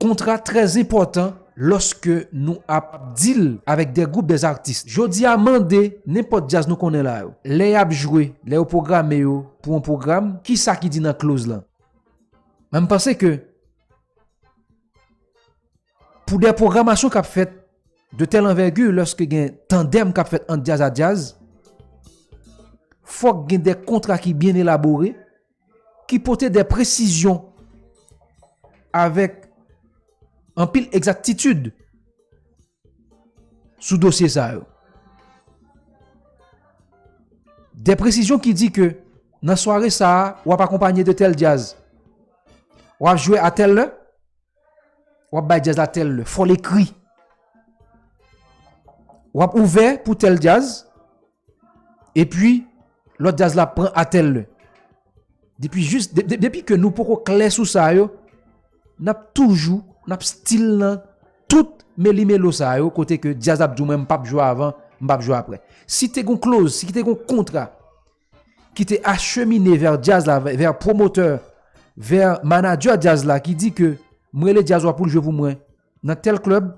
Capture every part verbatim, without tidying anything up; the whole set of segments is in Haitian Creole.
Kontra trè enpòtan lòske nou ap deal avèk de gwoup, de artis. Jodi a, mande nenpòt djaz nou konnen la yo. Lè y ap jwe, lè yo pwograme yo pou yon pwogram, kisa ki di nan kloz lan? Mwen, m panse ke pou de pwogramasyon k ap fèt de tèl anvègi, lòske gen tandèm k ap fèt ant djaz a djaz, fòk gen de kontra ki byen elabore, ki pote de presizyon avèk anpil egzaktitid sou dosye sa yo. De presizyon ki di ke nan sware sa a, w ap akonpanye de tèl djaz. W ap jwe a tèl lè, w ap bay djaz la tèl lè. Fò l ekri. W ap ouvè pou tèl djaz, epi lòt djaz la pran a tèl lè. Depi jis, de, de, depi ke nou poko klè sou sa yo, n ap toujou, n ap still nan tout melimelo sa yo, kote ke djaz ap di w, mwen, m p ap jwe avan, m p ap jwe apre. Si te gon kloz, si te gon kontra ki te achemine vè djaz la, vè, vè pwomotè, vè manadjè djaz la ki di ke m rele djaz w ap pou l jwe pou mwen nan tèl klèb,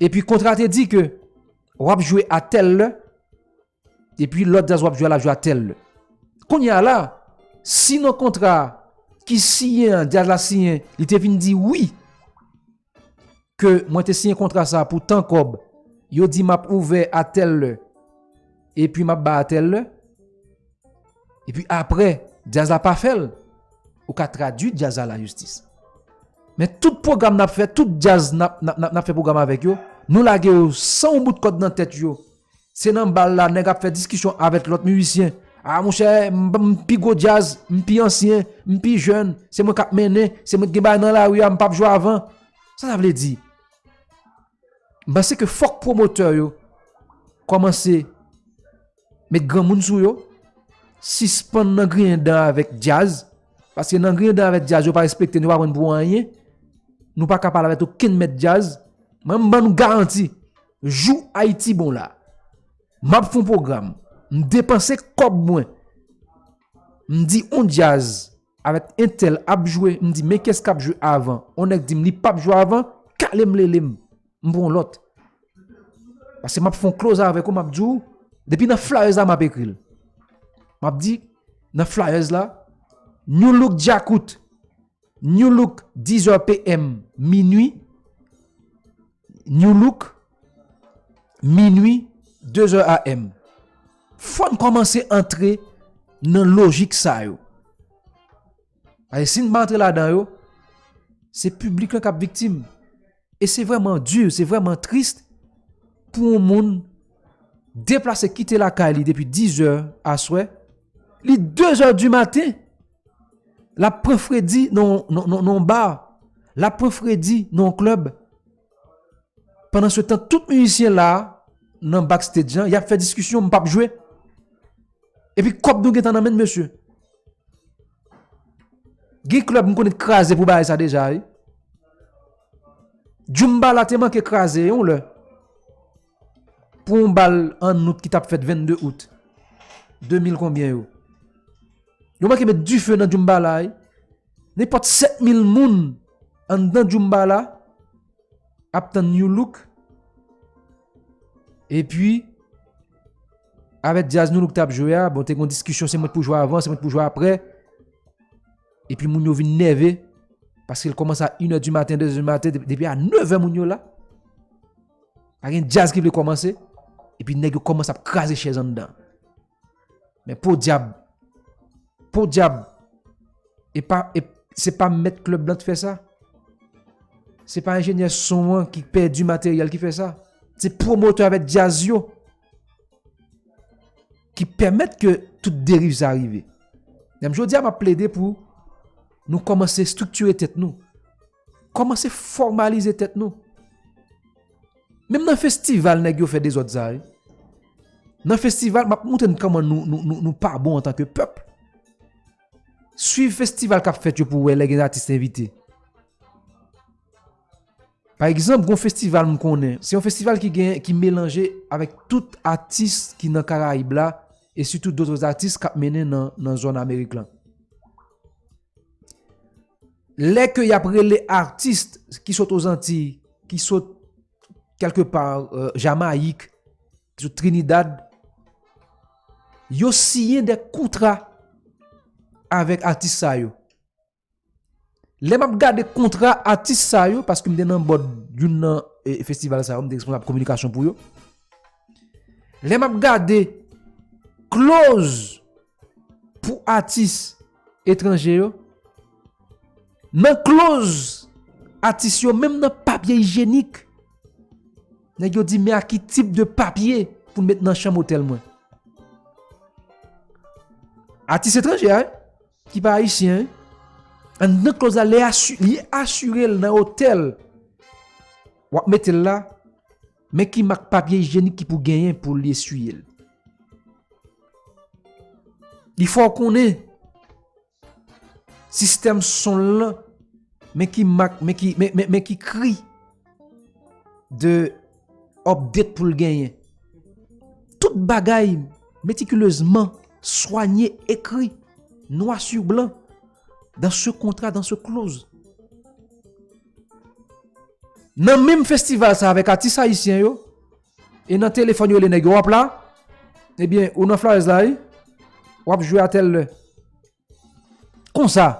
epi kontra te di ke w ap jwe a tèl lè, epi lòt djaz w ap jwe a, l ap jwe a tèl lè. Kounye a la, si nan kontra ki siyen an, djaz la siyen, li te vin di wi, ke mwen te siyen kontra sa pou tan kòb, yo di m ap ouvè a tèl lè, epi m ap ba a tèl lè, epi apre, djaz la pa fè l, ou ka tradui djaz la lajistis. Men tout pwogram n ap fè, tout djaz n ap, n ap, n ap, n ap fè pwogram avèk yo, nou lage yo san yon bout kòd nan tèt yo. Se nan bal la, nèg ap fè diskisyon avèk lòt mizisyen. A, monchè, m, m pi gwo djaz, m pi ansyen, m pi jèn, se mwen k ap mennen, se mwen ki gen bagay nan lari a, m p ap jwe avan. Sa sa vle di? M panse ke fòk pwomotè yo kòmanse met granmoun sou yo, sispann nan griyen dan avèk djaz, paske nan griyen dan avèk djaz, yo pa respekte nou, yo pa pran n pou anyen, nou pa ka pale avèk okenn mèt djaz. Mwen, m ban nou garanti, jou Ayiti bon la, m ap fè yon pwogram, m depanse kòb mwen, m di on djaz avèk entèl ap jwe, m di men kiyès k ap jwe avan, on nèg di m li p ap jwe avan, kale m lele m, m pran yon lòt. Paske m ap fè yon close avèk ou, m ap di w, depi nan flyers la m ap ekri l. M ap di nan flyers la, New Look Djakout, New Look dizè p m, minui, New Look, minui, dezè a m. Fò n kòmanse antre nan lojik sa yo. Paske si n pa antre ladan yo, se piblik lan k ap viktim. E se vrèman di, se vrèman tris pou yon moun deplase kite lakay li depi dizè aswè, li dezè di maten, l ap pran fredi nan, nan, nan, nan yon ba, l ap pran fredi nan yon klèb. Pandan se tan, tout mizisyen la, nan backstage an, y ap fè diskisyon, m p ap jwe. Epi kòb nou gentan nan men n, mesye. Gen klèb m konnen t kraze pou bagay sa deja, wi. Djoumba la te manke kraze yon lè. Pou yon bal an out ki t ap fèt vennde out. De mil konbyen yo. Yo manke met dife nan djoumba la, wi. Nenpòt sèt mil moun anndan djoumba la ap tann New Look. Epi, avèk djaz New Look t ap jwe a, bon, te gen yon diskisyon, se mwen k pou jwe avan, se mwen k pou jwe apre. Epi moun yo vin nève, paske l kòmanse a inè di maten, dezè di maten, depi, depi a nevè moun yo la. Pa gen djaz ki vle kòmanse, epi nèg yo kòmanse ap kraze chèz anndan. Men podyab, podyab, e pa, e, se pa mèt klèb lan k fè sa. Se pa enjenyè son an ki pèdi materyèl ki fè sa. Se pwomotè avèk djaz yo ki pèmèt ke tout deriv sa rive. Menm jodi a, m ap plede pou nou kòmanse estriktire tèt nou. Kòmanse fòmalize tèt nou. Menm nan festival, nèg yo fè dezòd sa, wi. Nan festival, m ap montre n kòman nou, nou, nou, nou pa bon antanke pèp. Swiv festival k ap fèt yo pou w wè lè gen atis envite. Pa egzanp, gon festival m konnen, se yon festival ki gen, ki melanje avèk tout atis ki nan Karayib la, e sitou dòt atis k ap mennen nan, nan zòn Amerik lan. Lè ke y ap rele atis ki sot Ozantiy, ki sot kèlkepa, euh, Jamayik, ki sot Trinidad, yo siyen de kontra avèk atis sa yo. Lè m ap gade kontra atis sa yo, paske m te nan bòd youn nan, e, festival sa yo, m te responsab kominikasyon pou yo. Lè m ap gade kloz pou atis etranje yo, nan kloz atis yo, menm nan papye ijyenik, nèg yo di, men a ki tip de papye pou n met nan chanm otèl mwen. Atis etranje a, ki pa ayisyen, anndan kloz la, li asi-, li asire l nan otèl w ap mete l la, men ki mak papye ijyenik ki pou genyen pou li eswiye l. Li fè w konnen sistèm son l lan, men ki mak, men ki, men, men, men ki kri de update pou l genyen. Tout bagay metikilezman swanye, ekri, nwa si blan, dans ce contrat, dans ce clause. Nan menm festival sa avèk atis ayisyen yo, e nan telefòn yo rele nèg yo, w ap la, ebyen, ou nan flyers la, wi, w ap jwe a tèl lè. Konsa,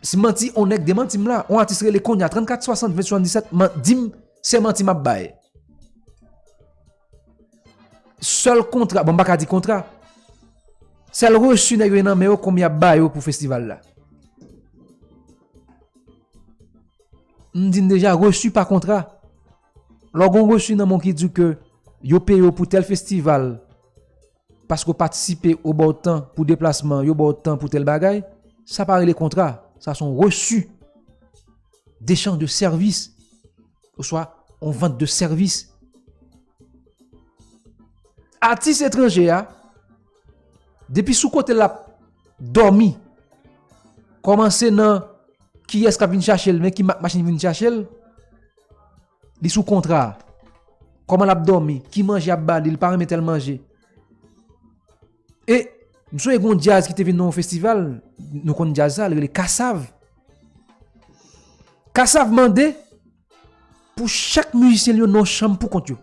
si manti, on nèg demanti m la, on atis rele kounye a, trannkat swasant ven swasanndisèt, man-, di m se manti m ap bay. Sèl kontra, bon, m pa ka di kontra. Sèl resi nèg yo nan men yo, konbyen y ap ba yo pou festival la. M di n deja, resi pa kontra. Lè w gen yon resi nan men w ki di w ke yo peye w pou tèl festival, paske w patisipe, yo ba w tan pou deplasman, yo ba w tan pou tèl bagay, sa pa rele kontra. Sa se yon resi, d'échange de service, oswa yon vant de sèvis. Atis etranje a, depi sou kote l ap dòmi, kòmanse nan kiyès k ap vin chache l, men ki mak machin vin chache l, li sou kontra. Kòman l ap dòmi, ki manje y ap ba li, li pa renmen tèl manje. E m sonje gen yon djaz ki te vin nan yon festival, nou konn djaz sa, li rele Kassav. Kassav mande pou chak mizisyen li yo nan yon chanm pou kont yo.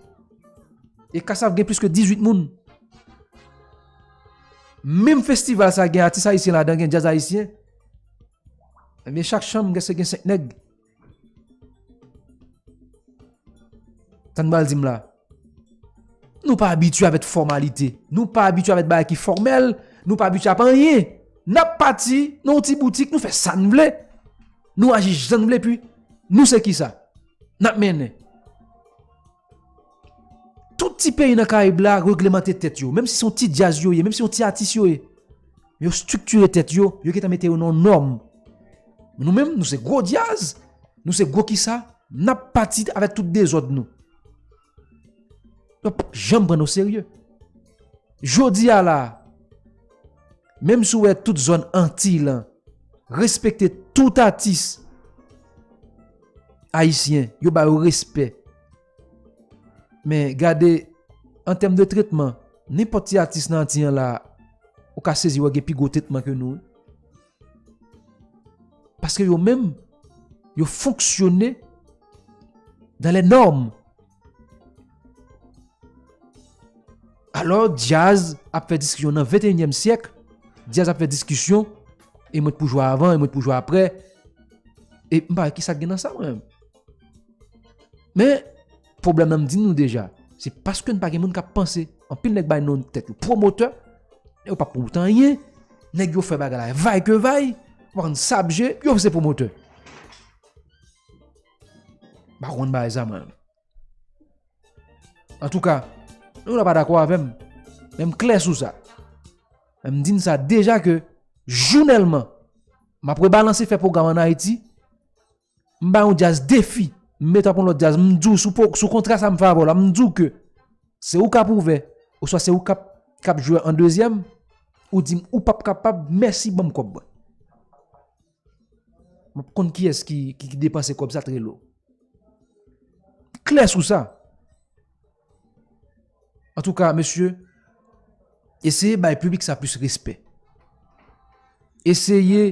E Kassav gen plis ke dizuit moun. Menm festival sa gen atis ayisyen ladan, gen djaz ayisyen. Ebyen, chak chanm gen, se gen senk nèg. Sa n pral di m la. Nou pa abitye avèk fòmalite. Nou pa abitye avèk bagay ki fòmèl. Nou pa abitye ap anyen. N ap pati nan yon ti boutik, nou fè sa n vle. Nou aji jan n vle, pi nou se kisa? N ap mennen. Tout ti peyi nan Karayib la reglemante tèt yo. Menm si se yon ti djaz yo ye, menm si se yon ti atis yo ye, yo estriktire tèt yo, yo gentan mete yo nan nòm. Nou menm, nou se gwo djaz, nou se gwo kisa, n ap pati avèk tout dezòd nou. Yo p ap janm pran n oserye. Jodi a la, menm si w wè tout zòn Antiy lan respekte tout atis ayisyen, yo ba yo respè. Men gade, an tèm de tretman, nenpòt ti atis nan Antiy an la, ou ka sezi wè gen pi gwo tretman ke nou. Paske yo menm, yo fonksyone dans les normes. Alò, djaz ap fè diskisyon nan venteyinyèm syèk, djaz ap fè diskisyon, e mwen t pou jwe avan, e mwen t pou jwe aprè. E m pa wè kisa k gen nan sa, mwen menm. Men, pwoblèm nan, m di nou deja, se paske n pa gen moun k ap panse. Anpil nèg bay non tèt yo pwomotè, yo p ap pwomot anyen, nèg yo fè bagay la vay ke vay, w ap konn sa ap je, yo se pwomotè. M pa konprann bagay sa, mwen. Antouka, nou la pa dakò avè m, men m klè sou sa. Men m di n sa deja ke jounèlman, m ap rebalanse fè pwogram ann Ayiti, m bay yon djaz defi, m mete w ap yon lòt djaz, m di w sou po-, sou kontra sa m fè avè w la, m di w ke se ou k ap ouvè, oswa se ou k ap, k ap jwe an dezyèm, ou di m ou p ap kapab, mèsi, ban m kòb mwen. M ap konn kiyès ki, ki, ki depanse kòb sa, t rele w. Klè sou sa. Antouka, mesye, eseye bay piblik sa plis respè. Eseye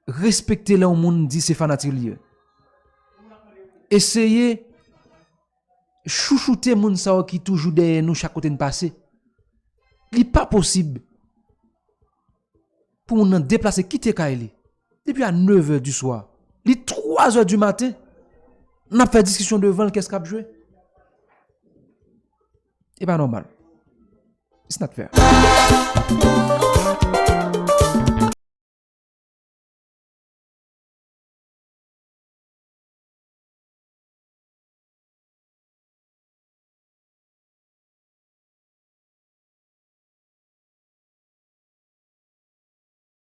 Respekte lè yon moun di se fanatik li ye. Eseye chouchoute moun sa yo ki toujou dèyè nou chak kote n pase. Li pa posib pou moun nan deplase kite kay li depi a nev è di swa. Li twa zè di maten, n ap fè diskisyon devan l, kès k ap jwe. E pa nòmal. It's not fair.